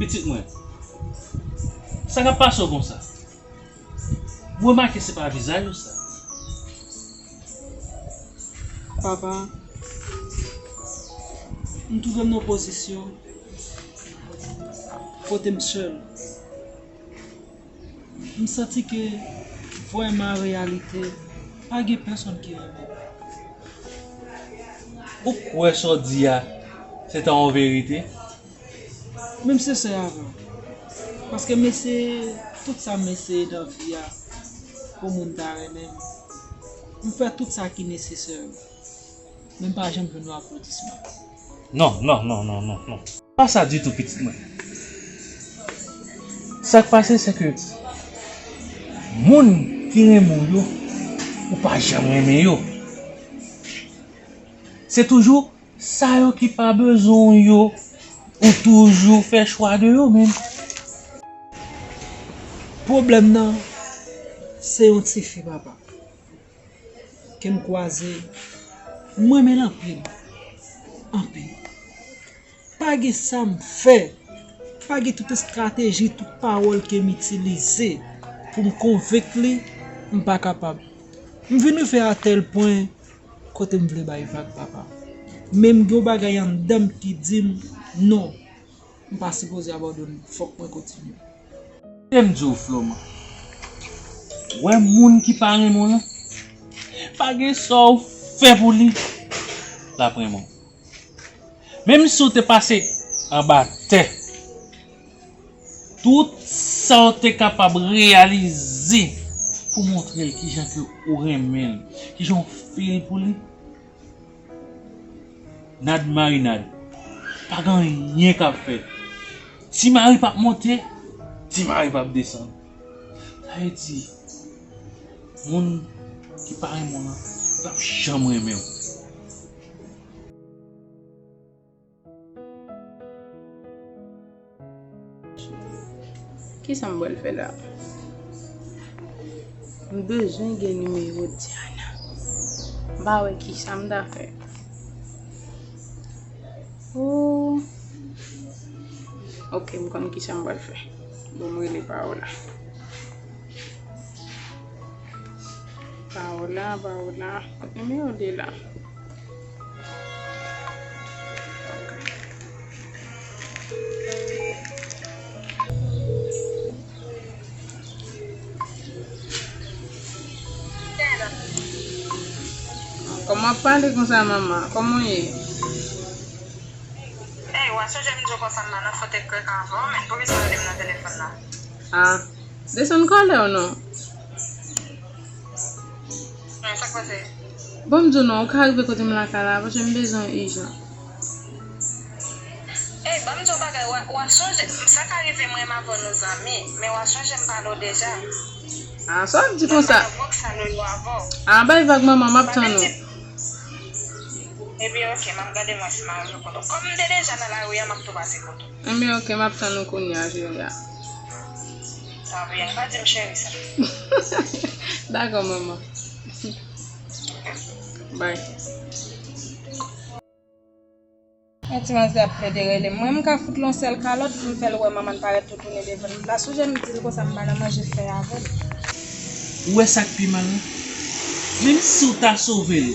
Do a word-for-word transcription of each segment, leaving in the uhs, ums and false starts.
Pitit mwen, sa k ap pase w konsa? M remake se pa vizaj ou sa. Papa, m twouve m nan pozisyon kote m sèl. M santi ke vrèman an reyalite, pa gen pèsonn ki renmen m. Ou kwè sa w di a, se ta yon verite? Men m sensè avè w. Paske m eseye tout sa m eseye nan vi a pou moun ta renmen m. M fè tout sa ki nesesè. Men m pa janm jwenn yon aplodisman. Non, non, non, non, non, non. Pa sa ditou, pitit mwen. Sa k pase, se ke moun ki renmen w yo, ou pa janm renmen yo. Se toujou sa yo ki pa bezwen w yo, ou toujou fè chwa de yo menm. Pwoblèm nan, se yon tifi, papa. Ke m kwaze, m renmen l anpil. Anpil. Pa gen sa m fè, pa gen tout estrateji, tout pawòl ke m itilize pou m konvenk li, m pa kapab. M vin rive a tèl pwen kote m vle bay vag, papa. Men m gen yon bagay anndan m ki di m, non, m pa sipoze abandone, fòk mwen kontinye. Kite m di w, Floman, wè moun ki pa renmen w lan, pa gen sa w fè pou li, l ap renmen w. Menm si w te pase anba tè, tout sa w te kapab reyalize pou montre l kijan ke ou renmen l, kijan w fil pou li, nad marinad, pa gen anyen k ap fèt. Ti mari p ap monte, ti mari p ap desann. Sa vle di, moun ki pa renmen w lan, l p ap janm renmen w. Kisa m pral fè la? M bezwen gen nimewo Diana. M pa wè kisa m ta fè. Oh. Ok, m konn kisa m pral fè. Bon, m rele Paola. Paola, Paola. Kot nimewo de la? Kòman w ap pale konsa, manman? Kòman w ye? Ey, w a sonje m di w konsa m pa nan fòt èk krèk avè w, men poukisa w rele m nan telefòn nan? Ah, desann kòlè w non. Men sa k pase? Bon, m di w non, ou ka rive kote m lakay la, paske m bezwen w ijan. Ey, ban m di w bagay, w a, w a sonje, sa ka rive mwen menm avè w nou zanmi, men w a sonje m pale w deja. Ah, sa w ap di konsa? Mwen pa nan vòk sa lolo avè w. Ah, bay vag manman, m ap tann ou. Ebyen, ok, m ap gade mwen si m a rive kote w. Kòm m te deja nan lari a, m ap tou pase kote w. Ebyen, ok, m ap tann ou kounye a, cheri a. Ebyen, pa di m cheri sa. Dakò, manman. Bye. Yon ti manzè ap plede rele m. Mwen, m ka fout l yon sèl kalòt pou m fè l wè manman l parèt tou tounen devan l. L a sonje m di l konsa m pa nan manje fè avè l. Ou wè sa k pi mal lan? Menm si w ta sove l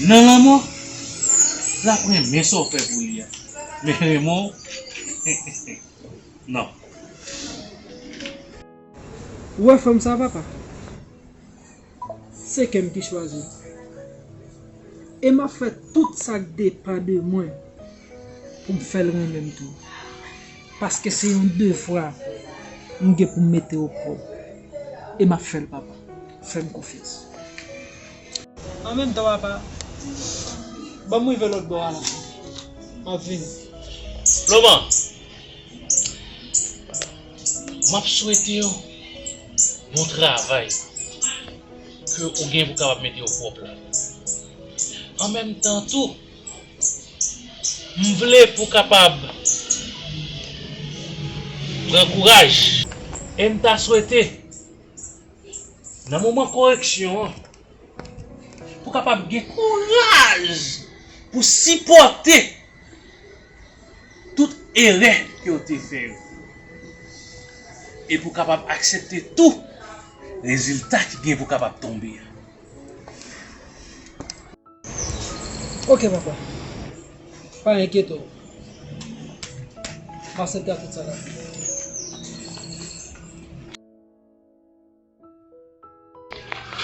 nan lanmò, l ap renmen sa w fè pou li a. Men renmen w, non. Ou wè fanm sa, papa? Se kè m ki chwazi l. E m ap fè tout sa k depann de mwen pou m fè l renmen m tou. Paske se yon devwa m gen pou m mete o kò. E m ap fè l, papa. Fè m konfyans. An menm tan, papa, ban m rive lòt bò a la. M ap vini. Floman, m ap swete w bon travay ke ou gen pou kapab mete yo pwòp la. An menm tan tou, m vle pou kapab pran kouraj. E m ta swete, nan moman koreksyon an, pou kapab gen kouraj pou sipòte tout erè ke w te fè yo. Epi w kapab aksepte tou rezilta ki gen pou kapab tonbe a. Ok, papa. Pa enkyete w. M ap aksepte tout sa w ap di.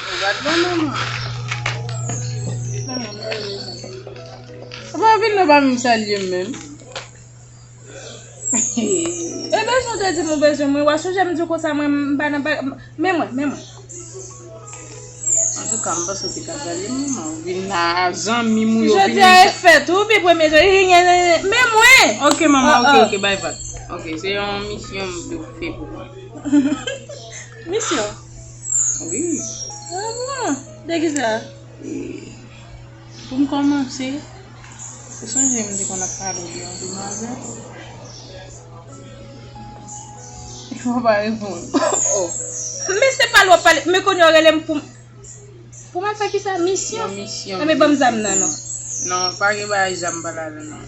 Ou pa t bon, manman. Ou pa vin nan pa menm salye m menm. E bezwen w te di m ou bezwen mwen, w a sonje m di w konsa mwen m pa nan pa, men mwen, men mwen. Antouka, m panse w te ka salye m, manman. Ou vin la a zanmi m ou yo vin. Jodi a e fèt ou, pi premye jan, men mwen. Ok, manman, ok, ok, bay vag. Ok, se yon misyon m te fè pou mwen. Misyon? Wi. Ah bon? De kisa? E, pou m kòmanse, ou sonje m te konn ap pale w de yon demwazèl? Ou pa reponn. Oh. Men se pale w ap pale, men kounye a w rele m pou m, pou m al fè kisa? Misyon? Yon misyon. Enben, ban m zam nan, non. Non, pa gen bagay zam pa ladan, non.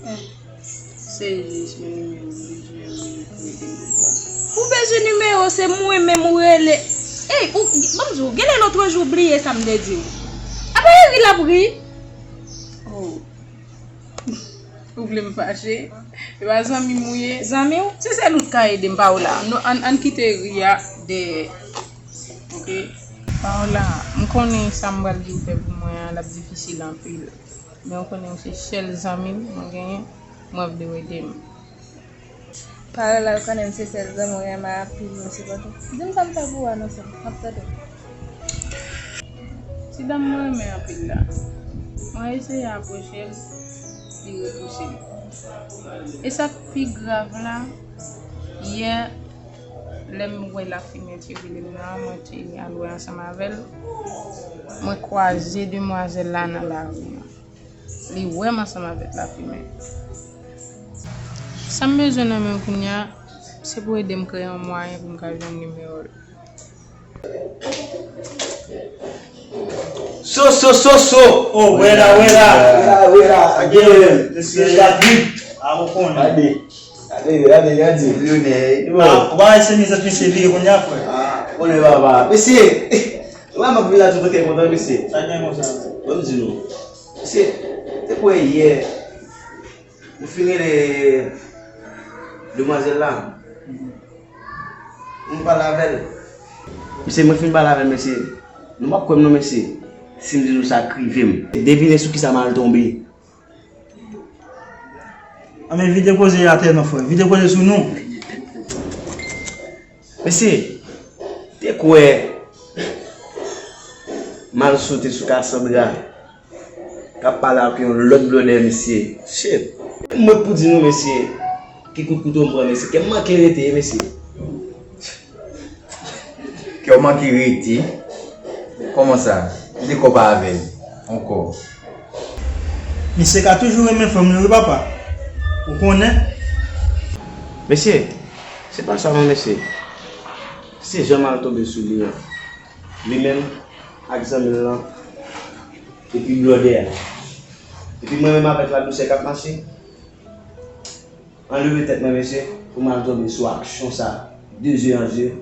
Eh. Se jis yon nimewo m bezwen, m bezwen pou ede m. Ou bezwen nimewo, se mwen menm ou rele. Ey, ou, ban m di w, genlè lòt jou w bliye sa m te di w. Apa e ri l ap ri? Oh. Ou vle m fache? E pa zanmi m ou ye? Zanmi w? Se sèl ou t ka ede m, pa w la. Non, ann, ann kite ri a dèyè. Ok? Paola, m konnen sa m pral di w fè pou mwen an, l ap difisil anpil. Men ou konnen ou se sèl zanmi m mwen genyen, mwen vle w ede m. Paola, ou konnen m se sèl zanmi w renmen anpil, mwen sipòte w. Di m sa m fè pou ou a non sè m, m ap tande w. Ti dam mwen renmen anpil la, mwen eseye apwoche l, li repouse m. E sa k pi grav la, yè, lè m wè lafimen te rele m nan, mwen te al wè ansanm avè l. Mwen kwaze demwazèl la nan lari an. Li wè m ansanm avèk lafimen. Sa m bezwen nan men w kounye a, se pou w ede m kreye yon mwayen pou m ka jwenn nimewo l. So, so, so, so! Oh, wè la, wè la! Wè la, wè la, again! Mesye, mesye, la vip! A, ou konnen. Gade, gade, gade, gade. Milionè. A, ou pa wè se mizè mesye vire kounye a, frè? A, ou konnen papa. Mesye! Ou pa m ap vin la tou, mwen trè kontan, mesye. Sa gen konsa? Ban m di nou. Mesye, te kwè yè, nou fin rele demwazèl la. Nou pale avè l. Mesye, mwen fin pale avè l, mesye. Nou p ap kwè m non, mesye. Si m di nou sa k rive m. Devine sou kisa m al tonbe. Anben, vide koze a atè non, frè. Vide koze sou nou. Mesye, te kwè m al sote sou Cassandra k ap pale ak yon lòt blòdè, mesye. Shit. Mwen pou di nou, mesye, ki kout kouto m pran, mesye. Kè m manke rete, mesye. Kè w manke rete? Kòman sa? Li dekò pa avè l ankò. Misye ka toujou renmen fanm li wi papa. Ou konnen? Mesye, se pa sa non mesye. Se jan m al tonbe sou li an. Li menm ak zanmi l lan. Epi blòdè a. Epi mwen menm avèk ladousè k ap mache. Anleve tèt mwen mesye, pou m al tonbe sou aksyon sa. De zye an zye.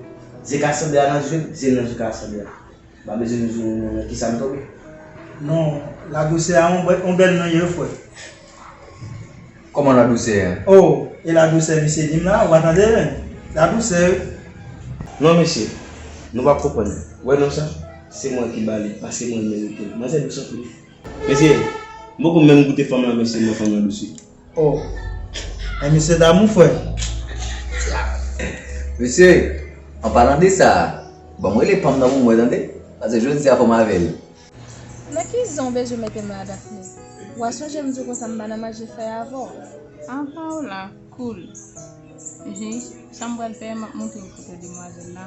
Zye Cassandra nan zye m, zye m nan zye Cassandra. M pa bezwen di nou nan kisa m tonbe. Non, ladousè a yon bè-, yon bèl non ye wi frè. Kòman ladousè a? Oh, e ladousè misye di m la, ou pa tande men. Ladousè wi. Non mesye, nou p ap konprann. Ou wè non sa? Se mwen ki ba li, paske mwen merite l. Manzè dous anpil. Mesye, m poko menm goute fanm lan mesye, men fanm lan dous wi. Oh. Men misye damou frè. Mesye, an palan de sa, ban m rele fanm nan pou mwen tande. Paske jodi a fò m avè l. Nan ki zen w bezwen mete m la Daphné? W a sonje m di w konsa m pa nan manje fèy avè w. Apa w la, cool. Jis, sa m pral fè, m ap montre w foto demwazèl la.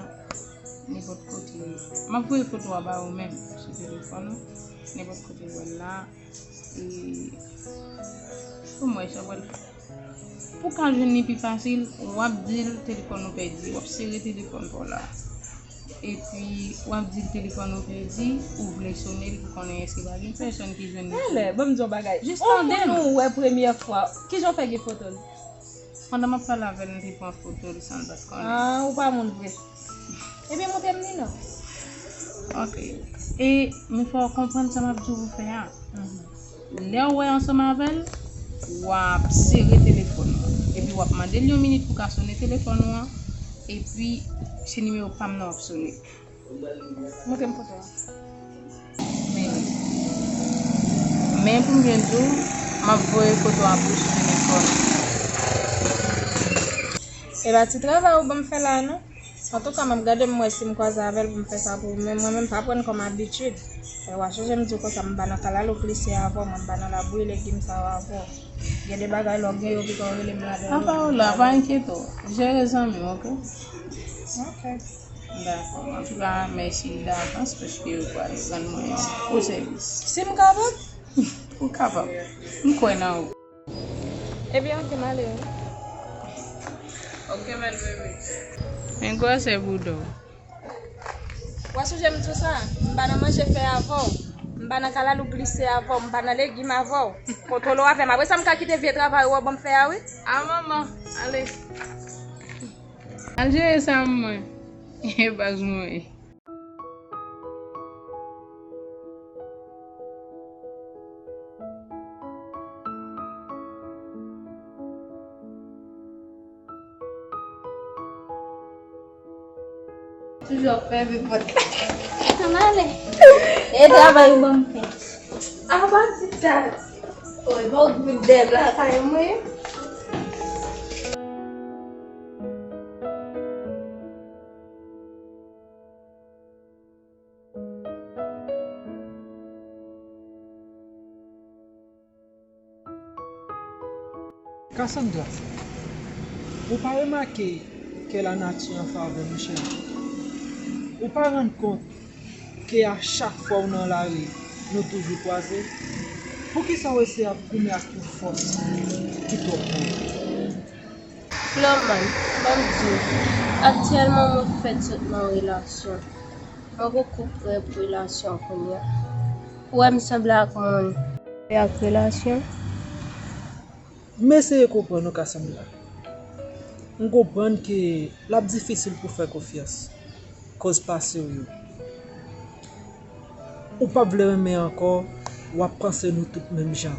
Nenpòt kote. M ap voye foto a ba ou menm sou telefòn ou. Nenpòt kote w wè l la. E pou mwen, sa pral. Pou w ka jwenn li pi fasil, w ap di l telefòn ou pèdi. W ap sere telefòn pa w la. Epi, w ap di l telefòn ou pèdi, ou vle sone l pou konnen èske pa gen pèsòn ki jwenn li. Talè, ban m di w yon bagay. Jis tande m. Yon moun ou wè premyè fwa, kijan w fè gen foto l? Pandan m ap pale avè l, m te pran foto l san l pa t konnen. Ah, ou pa moun vre. Ebyen, montre m li non. Ok. E, men fò w konprann sa m ap di w pou fè a. Mhm. Lè w wè ansanm avè l, w ap sere telefòn ou an. Epi w ap mande l yon minit pou ka sone telefòn ou an. Epi, se nimewo pa m nan w ap sone. Montre m foto a. Men, men pou m byen di w, m ap voye foto a pou w sou telefòn. E pa ti travay ou ban m fè la a non. Antouka, m ap gade m wè si m kwaze avè l pou m fè sa pou ou. Men mwen menm, pa pran kòm abitid. E w a chanje m di w konsa, m pa nan kalalou glise avè w, mwen m pa nan labouyi legim sa yo avè w. Gen de bagay lè w gen yo pito w rele m ladan yo. Apa w la, pa enkyete w. Jere zanmi w, ok? Ok. Dakò. Antouka, mèsi davans paske ou pral rann mwen yon gwo sèvis. Si m kapab? Ou kapab. M kwè nan ou. Ebyen, ok, m ale wi. Ok, bèl bebe. Men gwosè bouda w. W a sonje m di w sa? M pa nan manje fè avè w. M pa nan kalalou glise avè w. M pa nan legim avè w. Kontwole w avè m. Apre sa, m ka kite vye travay ou ban m fè a wi. A manman, ale. Al jere sa mwen. E baz mwen ye. Toujou ap fèmen pòt la. Ann ale. E travay ou ban m fè. Apa ti sa. Oy, fòk vin dèyè lakay mwen. Cassandra, ou pa remake ke lanati an favè nou, cheri? Ou pa rann kont ke a chak fwa w nan lari, nou toujou kwaze? Poukisa w eseye ap goumen ak yon fòs ki twò gran? Floman, ban m di w, aktyèlman mwen fèk sot nan yon relasyon. Mwen poko prè pou relasyon kounye a. Ou wè m sanble ak moun prè ak relasyon? M eseye konprann ou, Cassandra. M konprann ke l ap difisil pou fè konfyans, koz pase w yo. Ou p ap vle renmen ankò, w ap panse nou tout menm jan.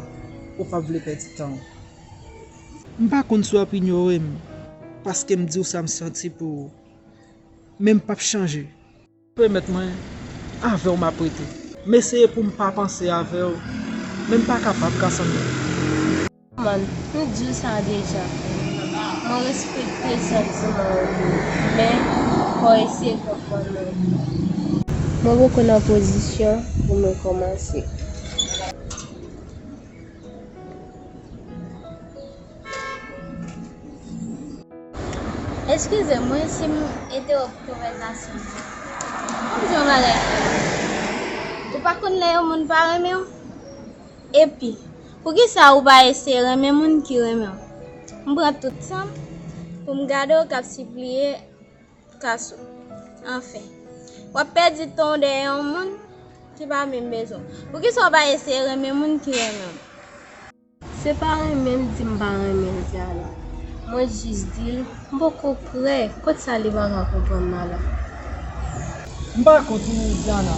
Ou p ap vle pèdi tan w. M pa konn si w ap inyore m, paske m di w sa m santi pou ou. Men m p ap chanje. Pèmèt mwen, avè w m ap rete. M eseye pou m pa panse avè w, men m pa kapab, Cassandra. Man, m di w sa deja. Mwen respekte santiman w, men fò w eseye konprann mwen. Mwen poko nan pozisyon pou m rekòmanse. Eskize mwen si m entewonp konvèsasyon an. Ban m di w yon bagay. Ou pa konn lè yon moun pa renmen w? Epi, poukisa ou pa eseye renmen moun ki renmen w? M pran tout tan m pou m gade w k ap sipliye kas ou. Anfen, w ap pèdi tan w dèyè yon moun ki pa menm bezwen w. Poukisa w pa eseye renmen moun ki renmen w? Se pa renmen l di m pa renmen l, Diana. Mwen jis di l m poko prè. Kot sa li pa ka konprann la la? M pa kont ou, Diana.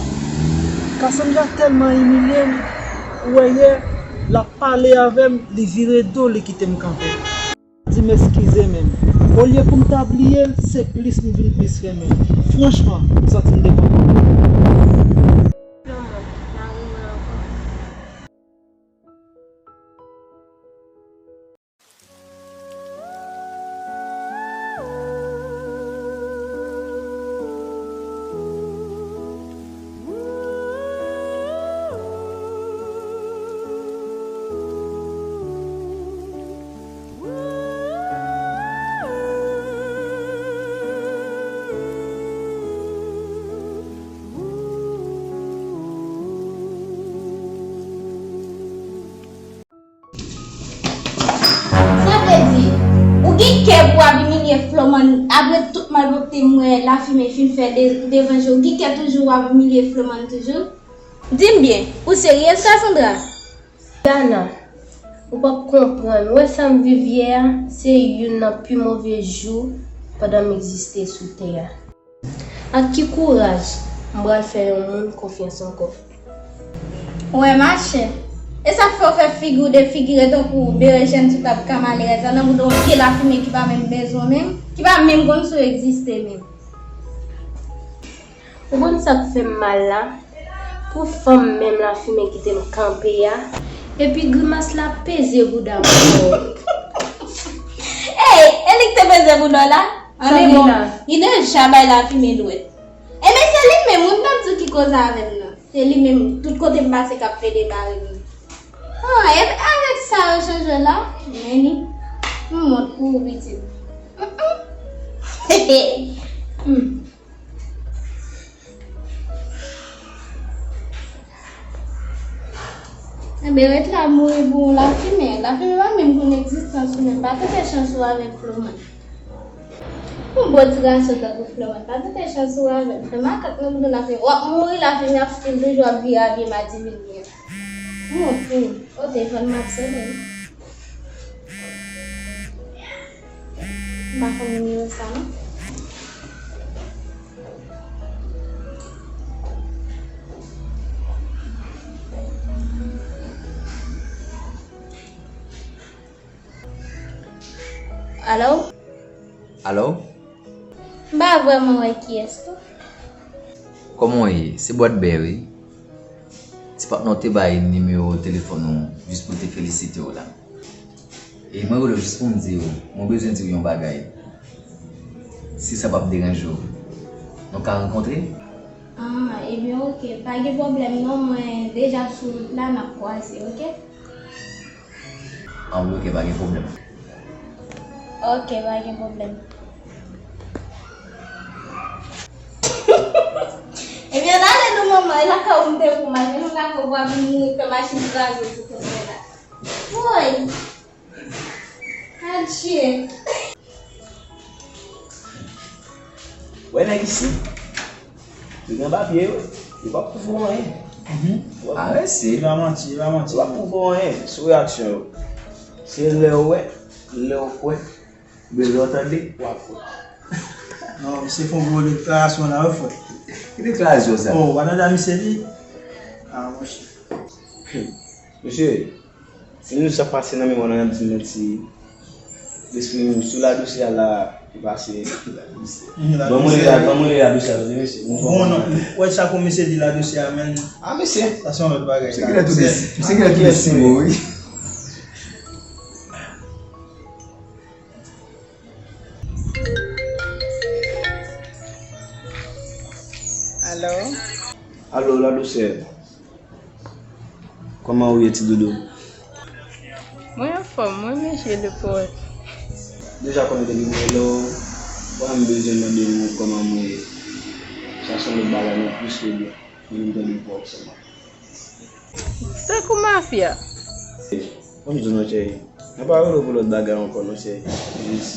Cassandra tèlman imilye m, ou wè yè, l ap pale avè m, li vire do, li kite m kanpe. Di m eskize menm. Olye pou m ta bliye l, se plis li vin plis renmen m. Franchman, m santi m devan kòb. Florent, n a rive ankò. Sa vle di, ou gen kè pou w ap imilye Floman apre tout malpwòpte m wè Lafimen fin fè de-, devan je w, ou gen kè toujou w ap imilye Floman toujou? Di m byen, ou seryez, Cassandra? Diana, Ou p ap konprann. Ou wè sa m viv yè a, se youn nan pi move jou pandan m egziste sou tè a. Ak ki kouraj m pral fè yon moun konfyans ankò? Ou wè, machè, e sa k fè w fè figi w defigire tankou berejèn sou tab ka malerèz la, nan bouda yon vye lafimen ki pa menm bezwen w menm, ki pa menm konn si w egziste menm. Ou konn sa k fè m mal la? Pou fanm menm lafimen kite m kanpe a, epi grimas la peze bouda m ankò. Ey, e li k te peze bouda w la? Anben bon, li deja bay lafimen dwèt. Ebyen, se li menm, wi, m t ap di w ki koze avè m nan. Se li menm, tout kote m pase k ap plede bare m. Ah, e avèk sa yo chanje la? Men li, m wont pou ou, pitit. Hmm. Enben, ret la mouri pou yon lafimen. Lafimen pa menm konn egzistans ou menm. Pa tante chans ou avèk Florent. Yon bon ti gason tankou Florent. Pa tante chans ou avè l. Fè makak nan bouda lafimen. W ap mouri, lafimen ap swiv toujou, ap vire a vye madivin li an. Mwen fou. O, telefòn m ap sonnen. M pa konn nimewo sa non. Alo? Alo? M pa vrèman wè kiyès tou. Kòman w ye? Se Bwat Bè wi. Ti patnè w te bay nimewo telefòn ou jis pou l te felisite w la. E mwen rele w jis pou m di w, mwen bezwen di w yon bagay. Si sa p ap deranje w, nou ka rankontre? Ah, ebyen, oke. Pa gen pwoblèm non, mwen deja sou wout la, n ap kwaze, oke? An wi, oke, pa gen pwoblèm. Oke, pa gen pwoblèm. Ebyen, ale non, manman, e lakay ou m te pou m al, men nou lakay ou pa vin mouri, fè machin kraze sou kote la. Woy! Adje! Wè nèg isi, yo gen papye yo, yo p ap pwouve w anyen. Mhm. Yo p ap, ah, mesye, e pa manti, e pa manti, yo p ap pwouve w anyen sou reyaksyon yo. Se lè w wè, lè w kwè, oubyen lè w tande, w ap kwè. Non, misye fè yon gwo deklarasyon la, wi, frè. Ki deklarasyon sa? Oh, w pa tande a misye di? Ah, monchè. Mesye, si nou sa pase nan memwa nou, n ap di manti. Lespri nou sou Ladousè a la, li pase. Mhm, ban mwen li la, ban mwen li Ladousè a, tande mesye. Bon, non, wè sa kou misye di Ladousè a, men. Ah, mesye. Sa se yon lòt bagay. Misye genlè tou desi-, misye genlè tou desime, wi. Alo? Alo, Ladousè. Kòman ou ye, ti doudou? Mwen anfòm, mwen mesye de pòt. Deja konnen depi mwen rele w, pa m bezwen mande nou kòman mwen ye. Sa se yon lòt bagay nan plis ke byen. Mwen menm tande vwa w sèlman. Tankou mafya. Ban m di w non, cheri. Mwen pa rele w pou lòt bagay ankò non, cheri. Jis,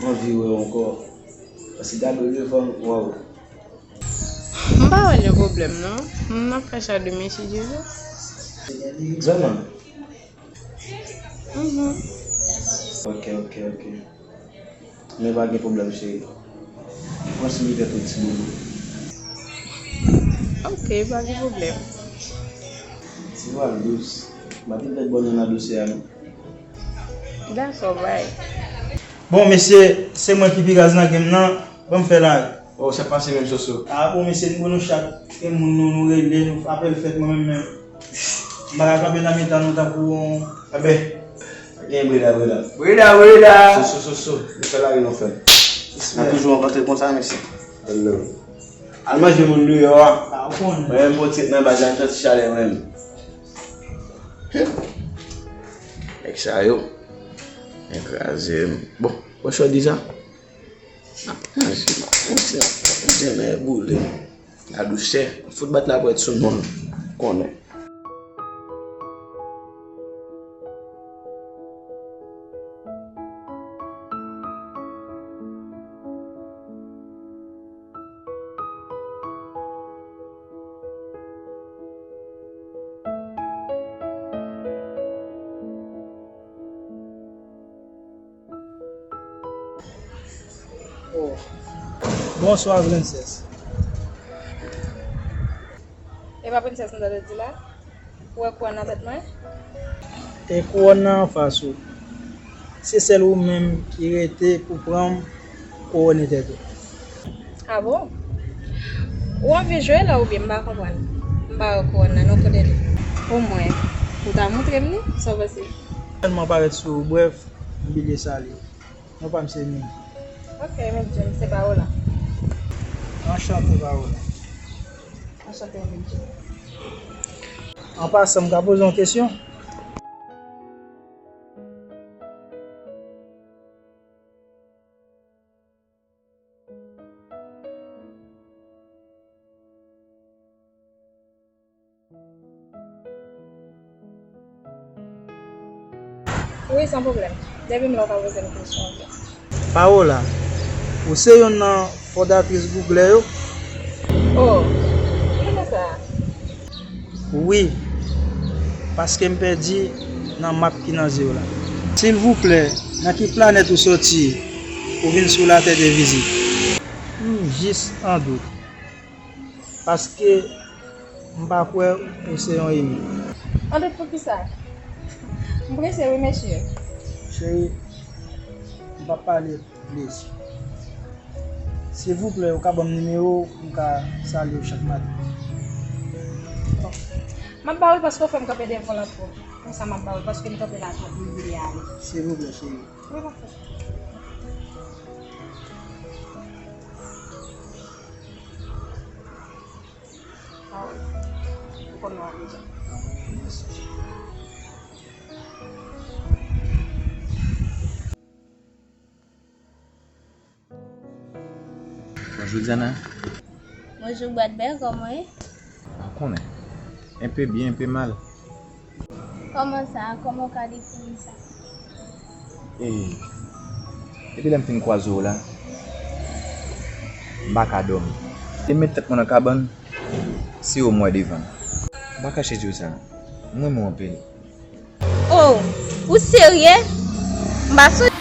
mwen anvi wè w ankò. Paske gade w devan m, waw. M pa wè gen pwoblèm non. M ap fè sa demen si Dye vle. Vrèman? Mhm. Ok, ok, ok. Men pa gen pwoblèm, cheri. Pran sou li tèt ou, ti boulou. Ok, pa gen pwoblèm. Ti vwa dous. M ap vin tèt bò nan ladousè a, non. Dakò, bay. Bon, mesye, se mwen ki pi raz nan game nan. Ban m fè la. Oh, sa pase menm, Soso? Ah, bon, mesye, nou, nou chak gen moun nou, nou rele, nou apèl fèt, mwen menm, menm. M pa ka kanpe nan mitan nou tankou yon... Anben, pa gen breda, breda. Breda, breda! Soso, Soso, nou fè lari nou fè. N ap toujou rankontre konsa, mesye. Hello. Al manje moun deyò a. Ah, ou konnen. Mwen menm, pòtrèt nan baz la, m santi chalè mwen menm. Nèg sa yo, nèg kraze m. Bon, wè sa w di sa? N ap manje, n ap manje, n ap manje, men boule. Ladousè, fout bat lapwèt sou nou, konnen. Bonswa, Princess. E pa Princess m ta dwe di la? Ou wè kouwòn nan tèt mwen? E kouwòn nan anfas ou. Se sèl ou menm ki rete pou pran m kouwone tèt ou. A bon? Ou anvi jwe la oubyen m pa konprann? M pa wè kouwòn nan non, kote li? Omwen, ou ta montre m li? Sa w panse? Tèlman parèt sou ou, brèf, m bliye salye w. Non pa m se Midi. Ok, Midi, se Paola. Anchante, Paola. Anchante, Midi. An pasan, m ka poze w yon kesyon? Wi, san pwoblèm. Depi m la, w ka poze m kesyon, ok? Paola, ou se youn nan fondatris Google yo? Oh, ou konnen sa? Wi, paske m pèdi nan map ki nan zye w la. Silvouplè, nan ki planèt ou soti pou vin sou Latè de vizit? M jis an dout. Paske m pa kwè ou se yon imi. An dout poukisa? M prese wi, mesye. Cheri, m p ap pale plis. Silvouplè, ou ka ban m nimewo w pou m ka salye w chak maten? Bon. M ap ba ou l paske w fè m kanpe devan w anpil. Konsa m ap ba ou l paske m kanpe la tankou m vle ale. Silvouplè, cheri. Wi, papa. Ou konn nou ap deja. Bonjou, Diana. Bonjou, Bradbè, kòman w ye? Ou konnen. Enpe byen, enpe mal. Kòman sa? Kòman w ka defini sa? E, depi lè m fin kwaze w la, m pa ka dòmi. E met tèt mwen nan kabann, se ou m wè devan m. M pa kache di w sa, m renmen w anpil. Oh, ou serye? M pa sonje